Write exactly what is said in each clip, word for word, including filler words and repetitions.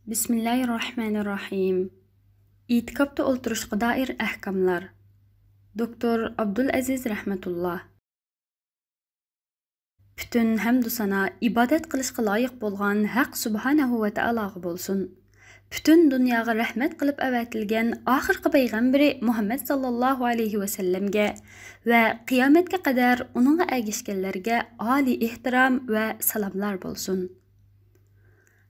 بىسمىللاھىررەھمانىررەھىم. ئېتىكاپتا ئولتۇرۇشقا دائىر ئەھكاملار. دوكتور ئابدۇلئەزىز رەھمەتۇللا. پۈتۈن ھەمدۇ سانا ئىبادەت قىلىشقا لايىق بولغان ھەق سۇبھانەھۇ ۋە تائالاغا بولسۇن. پۈتۈن دۇنياغا رەھمەت قىلىپ ئەۋەتىلگەن ئاخىرقى پەيغەمبىرى مۇھەممەد ساللاللاھۇ ئەلەيھى ۋەسەللەمگە ۋە قىيامەتكە قەدەر ئۇنىڭغا ئەگىشكەنلەرگە ئالىي ئېھتىرام ۋە سالاملار بولسۇن.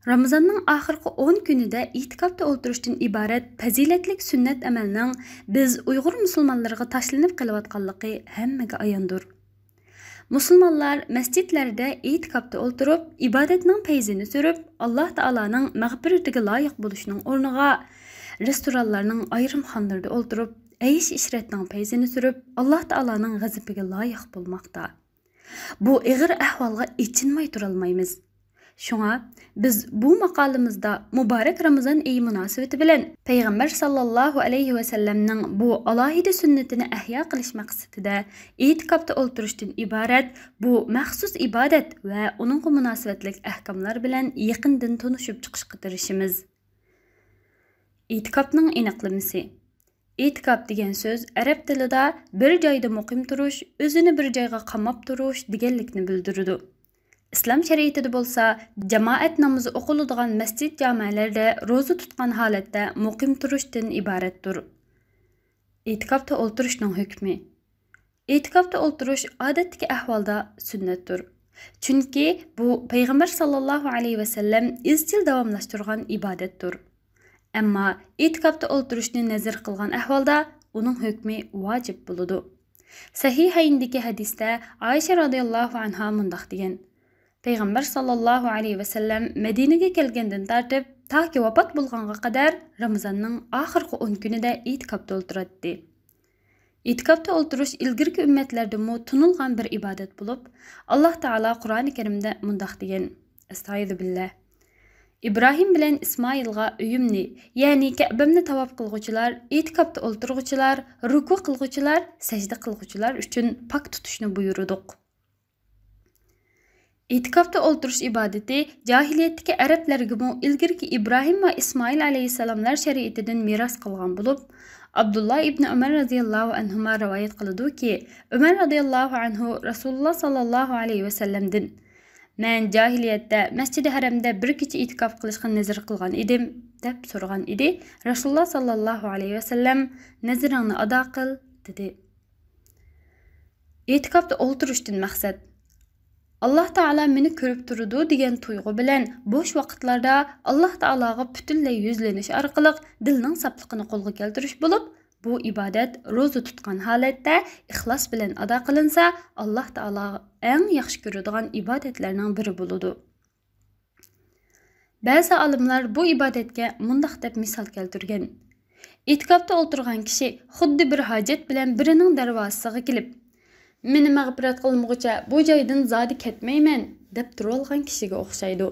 رامىزاننىڭ ئاخىرقى ئون كۈنىدە ئېتىكاپتا ئولتۇرۇشتىن ئىبارەت پەزىلەتلىك سۈننەت ئەمەلنىڭ بىز ئۇيغۇر مۇسۇلمانلىرىغا تاشلىنىپ قېلىۋاتقانلىقى ھەممىگە ئاياندۇر. مۇسۇلمانلار مەسچىتلەردە ئېتىكاپتا ئولتۇرۇپ، ئىبادەتنىڭ پەيزىنى سۈرۈپ، ئاللاھ تائالانىڭ مەغپىرىتىگە لايىق بولۇشنىڭ ئورنىغا، رېستورانلارنىڭ ئايرىمخانىلىرىدا ئولتۇرۇپ، ئەيش-ئىشرەتنىڭ پەيزىنى سۈرۈپ، ئاللاھ تائالانىڭ غەزىپىگە لايىق بولماقتا. بۇ ئېغىر ئەھۋالغا ئېچىنماي تۇرالمايمىز. شۇڭا بىز بۇ ماقالىمىزدا مۇبارەك رامىزان ئېيى مۇناسىۋىتى بىلەن پەيغەمبەر ساللاللاھۇ ئەلەيھى ۋەسەللەمنىڭ بۇ ئالاھىدە سۈننىتىنى ئەھيا قىلىش مەقسىتىدە ئېتىكاپتا ئولتۇرۇشتىن ئىبارەت بۇ مەخسۇس ئىبادەت ۋە ئۇنىڭغا مۇناسىۋەتلىك ئەھكاملار بىلەن يېقىندىن تونۇشۇپ چىقىشقا تىرىشىمىز. ئېتىكاپنىڭ ئېنىقلىمىسى. ئېتىكاپ دېگەن سۆز ئەرەب تىلىدا بىر جايدا مۇقىم تۇرۇش، ئۆزىنى بىر جايغا قاماپ تۇرۇش دېگەنلىكنى بىلدۈرىدۇ. ئىسلام شەرىئىتىدە بولسا جامائەت نامىزى ئوقۇلىدىغان مەسچىت جامەلەردە روزا تۇتقان ھالەتتە مۇقىم تۇرۇشتىن ئىبارەتتۇر. ئېتىكاپتا ئولتۇرۇشنىڭ ھۆكمى. ئېتىكاپتا ئولتۇرۇش ئادەتتىكى ئەھۋالدا سۈننەتتۇر. چۈنكى بۇ پەيغەمبەر ساللاللاھۇ ئەلەيھى ۋەسەللەم ئىزچىل داۋاملاشتۇرغان ئىبادەتتۇر. ئەمما ئېتىكاپتا ئولتۇرۇشنى نەزەر قىلغان ئەھۋالدا ئۇنىڭ ھۆكمى ۋاجىپ بولىدۇ. سەھىھەيندىكى ھەدىستە ئائىشە رازىياللاھۇ ئەنھا مۇنداق دېگەن: پەيغەمبەر ساللاللاھۇ ئەلەيھى ۋەسەللەم مەدىنىگە كەلگەندىن تارتىپ تاكى ۋاپات بولغانغا قەدەر رامىزاننىڭ ئاخىرقى ئون كۈنىدە ئېتىكاپتا ئولتۇراتتى. ئېتىكاپتا ئولتۇرۇش ئىلگىرىكى ئۈممەتلەردىمۇ تونۇلغان بىر ئىبادەت بولۇپ، ئاللاھ تائالا قۇرئانى كەرىمدە مۇنداق دېگەن: ئەستەئىزۇ بىللاھ. ئىبراھىم بىلەن ئىسمائىلغا ئۆيۈمنى، يەنى كەبەمنى تاۋاپ قىلغۇچىلار، ئېتىكاپتا ئولتۇرغۇچىلار، رۇكۇ قىلغۇچىلار، سەجدە قىلغۇچىلار ئۈچۈن پاك تۇتۇشنى بۇيرۇدۇق. ئېتىكاپتا ئولتۇرۇش ئىبادىتى جاھىلىيەتتىكى ئەرەبلەرگىمۇ ئىلگىرىكى ئىبراھىم ۋە ئىسمائىل ئەلەيھىسسالاملار شەرىئىتىدىن مىراس قالغان بولۇپ، ئابدۇللا ئىبنى ئۆمەر رازىياللاھۇ ئەنھۇما رىۋايەت قىلىدۇكى، ئۆمەر رازىياللاھۇ ئەنھۇ رەسۇلۇللا ساللاللاھۇ ئەلەيھى ۋەسەللەمدىن: «مەن جاھىلىيەتتە مەسجىدى ھەرەمدە بىر كېچە ئېتىكاپ قىلىشقا نەزىر قىلغان ئىدىم» دەپ سورىغان ئىدى. رەسۇلۇللا ساللاللاھۇ ئەلەيھى ۋەسەللەم: «نەزىرىڭنى ئادا قىل» دېدى. ئېتىكاپتا ئولتۇرۇشتىن مەقسەت: «ئاللاھ تائالا مېنى كۆرۈپ تۇرىدۇ» دېگەن تۇيغۇ بىلەن بوش ۋاقىتلاردا ئاللاھ تائالاغا پۈتۈنلەي يۈزلىنىش ئارقىلىق دىلنىڭ ساپلىقىنى قولغا كەلتۈرۈش بولۇپ، بۇ ئىبادەت روزا تۇتقان ھالەتتە ئىخلاس بىلەن ئادا قىلىنسا، ئاللاھ تائالا ئەڭ ياخشى كۆرىدىغان ئىبادەتلەرنىڭ بىرى بولىدۇ. بەزى ئالىملار بۇ ئىبادەتكە مۇنداق دەپ مىسال كەلتۈرگەن: «ئېتىكاپتا ئولتۇرغان كىشى خۇددى بىر ھاجەت بىلەن بىرىنىڭ دەرۋازىسىغا كېلىپ، مېنى مەغپىرەت قىلمىغۇچە بۇ جايدىن زادى كەتمەيمەن دەپ تۇرۇۋالغان كىشىگە ئوخشايدۇ.»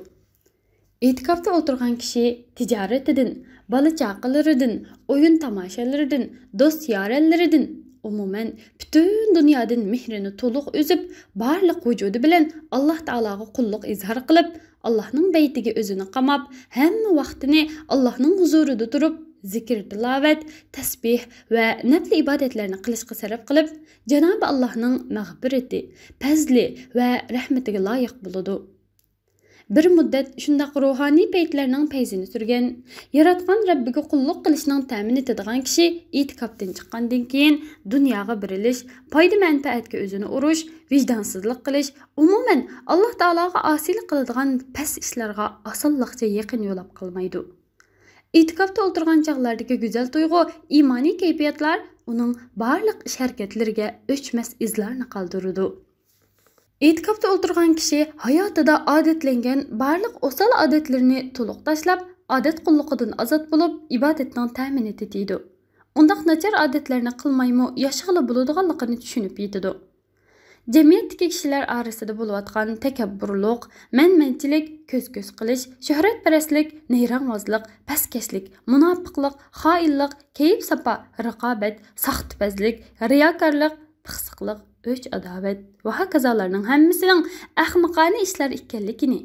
ئېتىكاپتا ئولتۇرغان كىشى تىجارىتىدىن، بالا-چاقىلىرىدىن، ئويۇن-تاماشىلىرىدىن، دوست-يارەنلىرىدىن، ئومۇمەن، پۈتۈن دۇنيادىن مېھرىنى تولۇق ئۈزۈپ، بارلىق ۋۇجۇدى بىلەن ئاللاھ تائالاغا قۇللۇق ئىزھار قىلىپ، ئاللاھنىڭ بەيتىگە ئۆزىنى قاماپ، ھەممە ۋاقتىنى ئاللاھنىڭ ھۇزۇرىدا تۇرۇپ، زىكىر-تىلاۋەت، تەسبىھ ۋە نەپلى ئىبادەتلەرنى قىلىشقا سەرپ قىلىپ، جانابى ئاللاھنىڭ مەغپىرىتى، پەزلى ۋە رەھمىتىگە لايىق بولىدۇ. بىر مۇددەت شۇنداق روھانىي پەيتلەرنىڭ پەيزىنى سۈرگەن، ياراتقان رەببىگە قۇللۇق قىلىشنىڭ تەمىنى تېتىغان كىشى ئېتىكاپتىن چىققاندىن كېيىن، دۇنياغا بېرىلىش، پايدا-مەنپەئەتكە ئۆزىنى ئۇرۇش، ۋىجدانسىزلىق قىلىش، ئومۇمەن، ئاللاھ تائالاغا ئاسىيلىق قىلىدىغان پەس ئىشلارغا ئاسانلىقچە يېقىن يولاپ قالمايدۇ. ئېتىكاپتا ئولتۇرغان چاغلاردىكى گۈزەل تۇيغۇ، ئىمانىي كەيپىياتلار ئۇنىڭ بارلىق ئىش-ھەرىكەتلىرىگە ئۆچمەس ئىزلارنى قالدۇرىدۇ. ئېتىكاپتا ئولتۇرغان كىشى ھاياتىدا ئادەتلەنگەن بارلىق ئوسال ئادەتلىرىنى تولۇق تاشلاپ، ئادەت قۇللۇقىدىن ئازاد بولۇپ، ئىبادەتنىڭ تەمىنى تېتىيدۇ. ئۇنداق ناچار ئادەتلەرنى قىلمايمۇ ياشىغىلى بولىدىغانلىقىنى چۈشىنىپ يېتىدۇ. جەمئىيەتتىكى كىشىلەر ئارىسىدا بولۇۋاتقان تەكەببۇرلۇق، مەنمەنچىلىك، كۆز-كۆز قىلىش، شۆھرەتپەرەسلىك، نەيرەڭۋازلىق، پەسكەشلىك، مۇناپىقلىق، خائىنلىق، كەيپ-ساپا، رىقابەت، ساختىپەزلىك، رىياكارلىق، پىخسىقلىق، ئۆچ-ئاداۋەت ۋە ھاكازالارنىڭ ھەممىسىنىڭ ئەخمىقانە ئىشلار ئىكەنلىكىنى،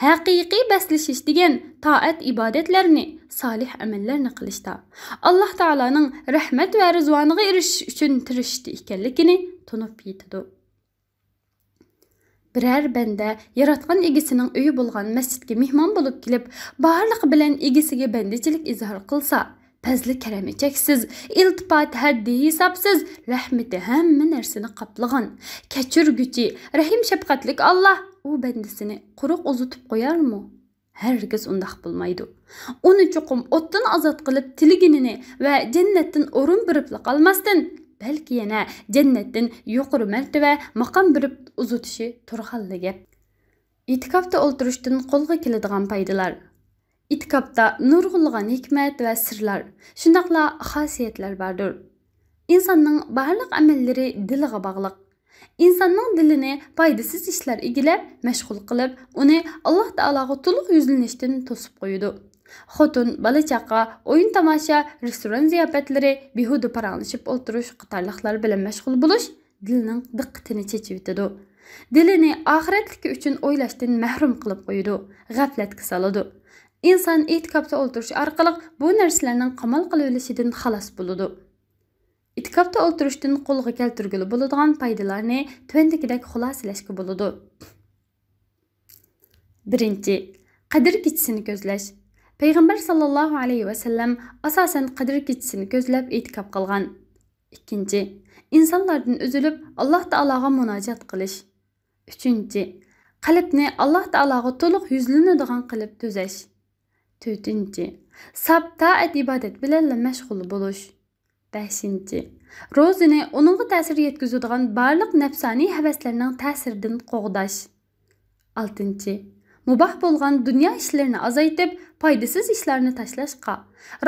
ھەقىقىي بەسلىشىش دېگەن تائەت-ئىبادەتلەرنى، سالىھ ئەمەللەرنى قىلىشتا، ئاللاھ تائالانىڭ رەھمەت ۋە رىزۋانىغا ئېرىشىش ئۈچۈن تىرىشىشتا ئىكەنلىكىنى تونۇپ يېتىدۇ. بىرەر بەندە ياراتقان ئىگىسىنىڭ ئۆيى بولغان مەسچىتكە مېھمان بولۇپ كېلىپ، بارلىقى بىلەن ئىگىسىگە بەندىچىلىك ئىزھار قىلسا، پەزلى كەرىمى چەكسىز، ئىلتىپاتى ھەددى ھېسابسىز، رەھمىتى ھەممە نەرسىنى قاپلىغان، كەچۈرگۈچى، رەھىم-شەپقەتلىك ئاللاھ ئۇ بەندىسىنى قۇرۇق ئۇزىتىپ قويارمۇ؟ ھەرگىز ئۇنداق بولمايدۇ. ئۇنى چوقۇم ئوتتىن ئازاد قىلىپ، تىلىگىنىنى ۋە جەننەتتىن ئورۇن بېرىپلا قالماستىن، بەلكى يەنە جەننەتتىن يۇقىرى مەرتىۋە، ماقام بېرىپ ئۇزىتىشى تۇرغانلا گەپ. ئېتىكافتا ئولتۇرۇشتىن قولغا كېلىدىغان پايدىلار. ئېتىكافتا نۇرغۇنلىغان ھېكمەت ۋە سىرلار، شۇنداقلا خاسىيەتلەر باردۇر. ئىنساننىڭ بارلىق ئەمەللىرى دىلىغا باغلىق. ئىنساننىڭ دىلىنى پايدىسىز ئىشلار ئىگىلەپ، مەشغۇل قىلىپ، ئۇنى ئاللاھ تائالاغا تولۇق يۈزلىنىشتىن توسۇپ قويىدۇ. خوتۇن، بالا-چاقا، ئويۇن-تاماشا، رېستوران زىياپەتلىرى، بىھۇدە پاراڭلىشىپ ئولتۇرۇش قاتارلىقلار بىلەن مەشغۇل بولۇش دىلنىڭ دىققىتىنى چېچىۋېتىدۇ. دىلىنى ئاخىرەتلىكى ئۈچۈن ئويلاشتىن مەھرۇم قىلىپ قويىدۇ، غەپلەتكە سالىدۇ. ئىنسان ئېتىكاپتا ئولتۇرۇش ئارقىلىق بۇ نەرسىلەرنىڭ قامال قىلىۋېلىشىدىن خالاس بولىدۇ. ئېتىكاپتا ئولتۇرۇشتىن قولغا كەلتۈرگىلى بولىدىغان پايدىلارنى تۆۋەندىكىدەك خۇلاسىلەشكە بولىدۇ. بىرىنچى، قەدىر كېچىسىنى كۆزلەش. پەيغەمبەر ساللاللاھۇ ئەلەيھى ۋەسەللەم ئاساسەن قەدىر كېچىسىنى كۆزلەپ ئېتىكاپ قىلغان. ئىككىنچى، ئىنسانلاردىن ئۈزۈلۈپ، ئاللاھ تائالاغا مۇناجات قىلىش. ئۈچىنچى، قەلبنى ئاللاھ تائالاغا تولۇق يۈزلىنىدىغان قىلىپ تۈزەش. تۆتىنچى، ساپ تائەت-ئىبادەت بىلەنلا مەشغۇل بولۇش. بەشىنچى، روزىنى ئۇنىڭغا تەسىر يەتكۈزىدىغان بارلىق نەپسانىي ھەۋەسلەرنىڭ تەسىرىدىن قوغداش. ئالتىنچى، مۇباھ بولغان دۇنيا ئىشلىرىنى ئازايتىپ، پايدىسىز ئىشلارنى تاشلاشقا،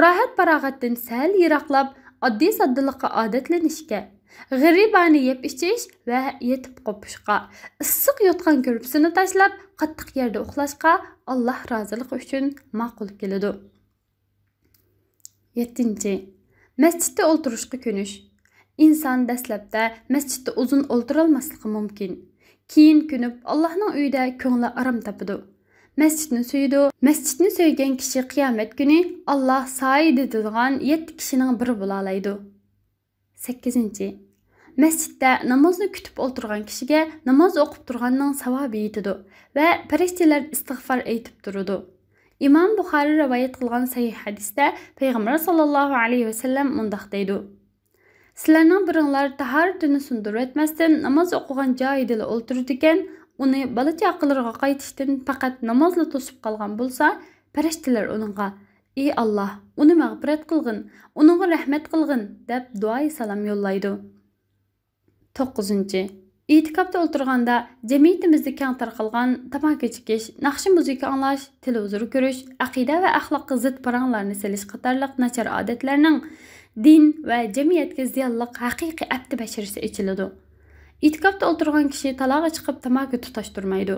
راھەت-پاراغەتتىن سەل يىراقلاپ، ئاددىي-ساددىلىققا ئادەتلىنىشكە، غىرىبانە يەپ-ئىچىش ۋە يېتىپ قوپۇشقا، ئىسسىق يوتقان-كۆرپىسىنى تاشلاپ، قاتتىق يەردە ئۇخلاشقا ئاللاھ رازىلىقى ئۈچۈن ماقۇل كېلىدۇ. يەتتىنچى، مەسچىتتە ئولتۇرۇشقا كۆنۈش. ئىنسان دەسلەپتە مەسچىتتە ئۇزۇن ئولتۇرالماسلىقى مۇمكىن. كېيىن كۆنۈپ، ئاللاھنىڭ ئۆيىدە كۆڭلى ئارام تاپىدۇ. مەسچىتنى سۆيىدۇ. مەسچىتنى سۆيگەن كىشى قىيامەت كۈنى ئاللاھ سايىدە تۇرىدىغان يەتتە كىشىنىڭ بىرى بولالايدۇ. سەككىزىنچى، مەسچىتتە نامازنى كۈتۈپ ئولتۇرغان كىشىگە ناماز ئوقۇپ تۇرغاننىڭ ساۋابى يېتىدۇ ۋە پەرىشتىلەر ئىستىغپار ئېيتىپ تۇرىدۇ. ئىمام بۇخارى رىۋايەت قىلغان سەھىھ ھەدىستە پەيغەمبەر ساللاللاھۇ ئەلەيھى ۋەسەللەم مۇنداق دەيدۇ: سىلەرنىڭ بىرىڭلار تاھارىتىنى سۇندۇرۇۋەتمەستىن ناماز ئوقۇغان جايىدىلا ئولتۇرىدىكەن، ئۇنى بالا-چاقىلىرىغا قايتىشتىن پەقەت نامازلا توسۇپ قالغان بولسا، پەرىشتىلەر ئۇنىڭغا: «ئى ئاللاھ، ئۇنى مەغپىرەت قىلغىن، ئۇنىڭغا رەھمەت قىلغىن» دەپ دۇئايى سالام يوللايدۇ. توققۇزىنچى، ئېتىكاپتا ئولتۇرغاندا جەمئىيىتىمىزدە كەڭ تارقالغان تاماكا چېكىش، ناخشا-مۇزىكا ئاڭلاش، تېلېۋىزور كۆرۈش، ئەقىدە ۋە ئەخلاققا زىت پاراڭلارنى سېلىش قاتارلىق ناچار ئادەتلەرنىڭ دىن ۋە جەمئىيەتكە زىيانلىق ھەقىقىي ئەپتى بەشىرىسى ئېچىلىدۇ. ئېتىكاپتا ئولتۇرغان كىشى تالاغا چىقىپ تاماكا تۇتاشتۇرمايدۇ.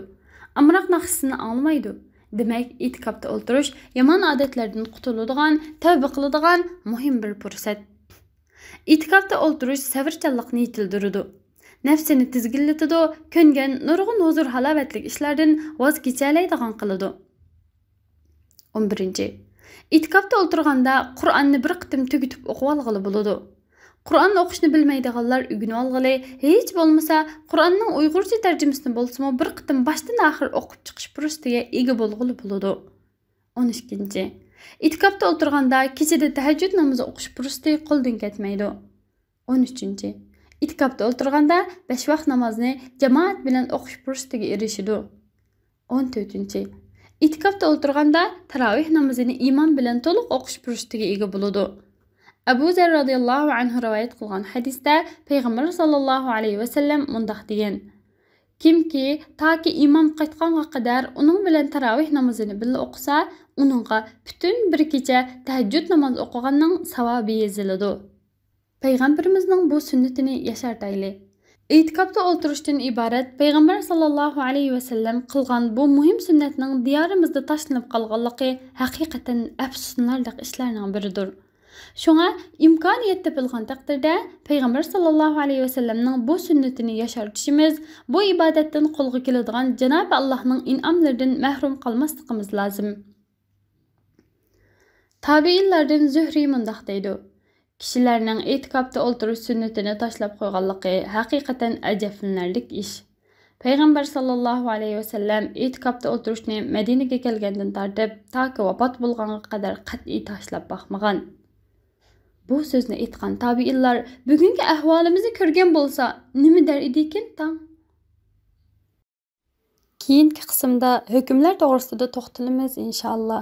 ئامراق ناخشىسىنى ئاڭلىمايدۇ. دېمەك، ئېتىكاپتا ئولتۇرۇش يامان ئادەتلەردىن قۇتۇلىدىغان، تەۋبە قىلىدىغان مۇھىم بىر پۇرسەت. ئېتىكاپتا ئولتۇرۇش سەۋرچانلىقنى يېتىلدۈرىدۇ. نەپسىنى تىزگىنلىتىدۇ، كۆنگەن نۇرغۇن ھۇزۇر-ھالاۋەتلىك ئىشلاردىن ۋاز كېچەلەيدىغان قىلىدۇ. ئون بىرىنچى، ئېتىكاپتا ئولتۇرغاندا قۇرئاننى بىر قېتىم تۈگىتىپ ئوقۇۋالغىلى بولىدۇ. قۇرئان ئوقۇشنى بىلمەيدىغانلار ئۆگىنىۋالغىلى، ھېچ بولمىسا قۇرئاننىڭ ئۇيغۇرچە تەرجىمىسىنى بولسىمۇ بىر قېتىم باشتىن ئاخىر ئوقۇپ چىقىش پۇرسىتىگە ئىگە بولغىلى بولىدۇ. ئون ئىككىنچى، ئېتىكاپتا ئولتۇرغاندا كېچىدە تەھەججۇد نامىزى ئوقۇش پۇرسىتى قولدىن كەتمەيدۇ. ئون ئۈچىنچى، ئېتىكاپتا ئولتۇرغاندا بەش ۋاق نامازنى جامائەت بىلەن ئوقۇش پۇرسىتىگە ئېرىشىدۇ. ئون تۆتىنچى، ئېتىكاپتا ئولتۇرغاندا تاراۋىھ نامىزىنى ئىمام بىلەن تولۇق ئوقۇش پۇرسىتىگە ئىگە بولىدۇ. ئەبۇ زەر رازىياللاھۇ ئەنھۇ رىۋايەت قىلغان ھەدىستە پەيغەمبەر ساللاللاھۇ ئەلەيھى ۋەسەللەم مۇنداق دېگەن: «كىمكى تاكى ئىمام قايتقانغا قەدەر ئۇنىڭ بىلەن تاراۋىھ نامىزىنى بىللە ئوقۇسا، ئۇنىڭغا پۈتۈن بىر كېچە تەھەججۇد ناماز ئوقۇغاننىڭ ساۋابى يېزىلىدۇ.» پەيغەمبىرىمىزنىڭ بۇ سۈننىتىنى ياشارتايلى. ئېتىكاپتا ئولتۇرۇشتىن ئىبارەت پەيغەمبەر ساللاللاھۇ ئەلەيھى ۋەسەللەم قىلغان بۇ مۇھىم سۈننەتنىڭ دىيارىمىزدا تاشلىنىپ قالغانلىقى ھەقىقەتەن ئەپسۇسلىنارلىق ئىشلارنىڭ بىرىدۇر. شۇڭا ئىمكانىيەت تېپىلغان تەقدىردە پەيغەمبەر ساللاللاھۇ ئەلەيھى ۋەسەللەمنىڭ بۇ سۈننىتىنى ياشارتىشىمىز، بۇ ئىبادەتتىن قولغا كېلىدىغان جانابى ئاللاھنىڭ ئىنئاملىرىدىن مەھرۇم قالماسلىقىمىز لازىم. تابىئىنلاردىن زۆھرى مۇنداق دەيدۇ: كىشىلەرنىڭ ئېتىكاپتا ئولتۇرۇش سۈننىتىنى تاشلاپ قويغانلىقى ھەقىقەتەن ئەجەبلىنەرلىك ئىش. پەيغەمبەر ساللاللاھۇ ئەلەيھى ۋەسەللەم ئېتىكاپتا ئولتۇرۇشنى مەدىنىگە كەلگەندىن تارتىپ تاكى ۋاپات بولغانغا قەدەر قەتئىي تاشلاپ باقمىغان. بۇ سۆزنى ئېيتقان تابىئىنلار بۈگۈنكى ئەھۋالىمىزنى كۆرگەن بولسا نېمە دەر ئىدىكىن تاڭ؟ كېيىنكى قىسىمدا ھۆكۈملەر توغرىسىدا توختىلىمىز، ئىنشائاللا.